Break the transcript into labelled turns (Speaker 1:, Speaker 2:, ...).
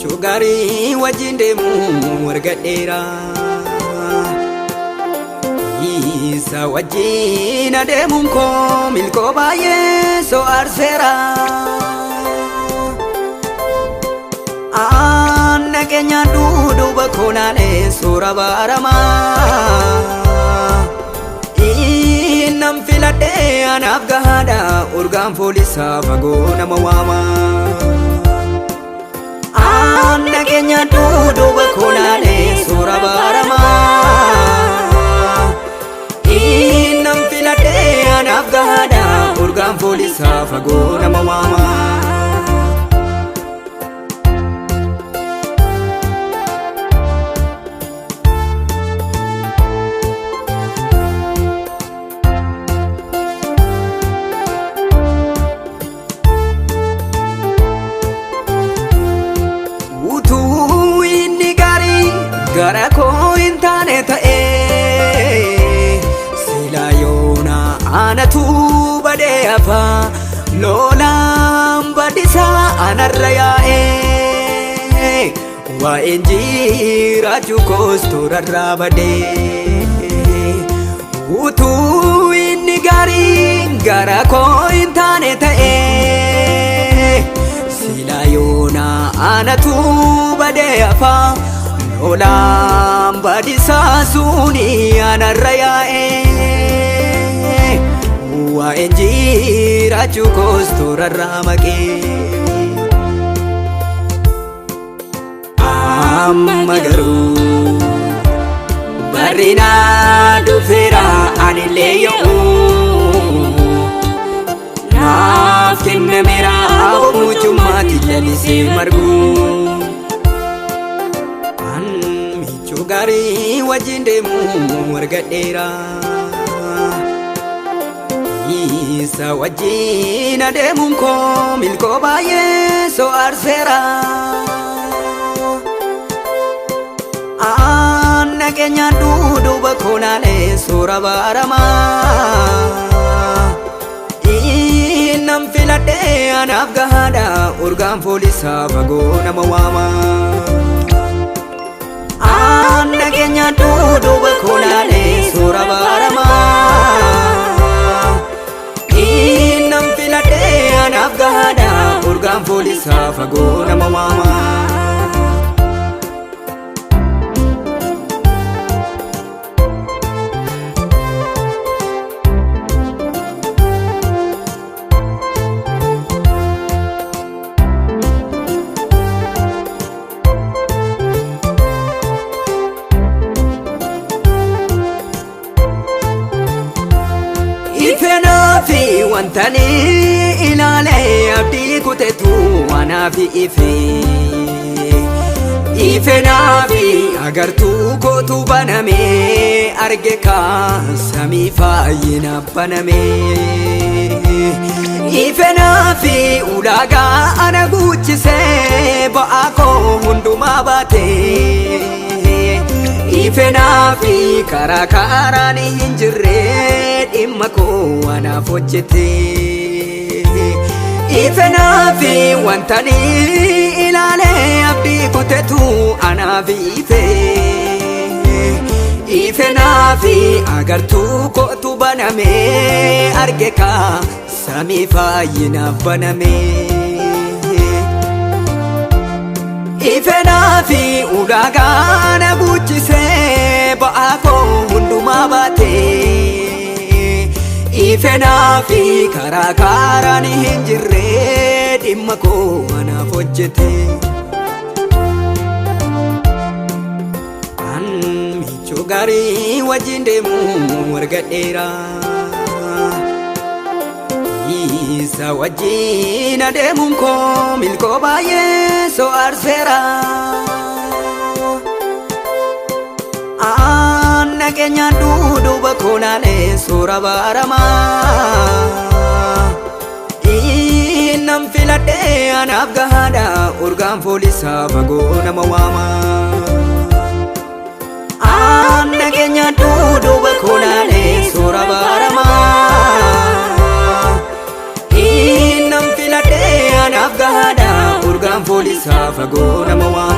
Speaker 1: Michuu gaarii wajjin deemu argadheera. Isa wajjin adeemuun koo milkoo baay'ee so aarseera. Aanna keenyaan duuduuba koo laalee suura baaramaa. Innan filadhee anaaf gahaadha urgaan foolisaa fagoo nama waama. Aanna keenya duuduuba koo laalee suura baaramaa. Innan filadhee anaaf gahaadha urgaan foolisaa fagoo nama waama. Utuu inni gaarii gara koo hin taane ta'ee sila yoona anatu badee hafa lolaan badisaa anarra yaa'ee waa'een jiraachuu koos toorarraa badee utuu inni gaarii gara koo hin taane ta'ee sila yoona anatu badee hafa lolaan badisaa suni anarra yaa'ee waa'een jiraachuu koos toorarraa maqee. Amma garuu barri naa dhufeera anillee yo'u naaf kennameera mucummaatti lalisee margu. An michuu gaarii wajjin deemu argadheera. Isa wajjin adeemuun koo milkoo baay'ee so aarseera. Aanna keenyaan duuduuba koo laalee suura baaramaa. Innan filadhee anaaf gahaadha urgaan foolisaa fagoo nama waama. Aanna keenyaan duuduuba koo laalee suura baaramaa. Innan filadhee anaaf gahaadha urgaan foolisaa fagoo nama waama. Ifenaafi wanta ni ilaalee abdii kutetu anaafi ife. Ifenaafi agartuu kootu baname arge kaa samii fayyina baname. Ifenaafi ulaagaa ana guuchisee ba'aa koo hundumaa baate. Ifenaafi karaa karaan hin jirre dhimma koo anaaf hojjete. Ifenaafi wanta ni ilaalee abdii kutetu anaaf ife. Ifenaafi agartuu kootu baname arge kaa samii fayyinaaf baname. Ifenaafi ulaagaa na guuchisee ba'aa koo hundumaa baate. Ifenaafi karaa karaan hin jirre dhimma koo anaaf hojjete. An michuu gaarii wajjin deemu argadheera. Isa wajjin adeemuun koo milkoo baay'ee so aarseera. Aanna keenyaan duuduuba koo laalee suura baaramaa. Innan filadhee anaaf gahaadha urgaan foolisaa fagoo nama waama. Aanna keenyaan duuduuba koo laalee suura baaramaa. Innan filadhee anaaf gahaadha. Dhugaan foolisaa fagoo nama waa.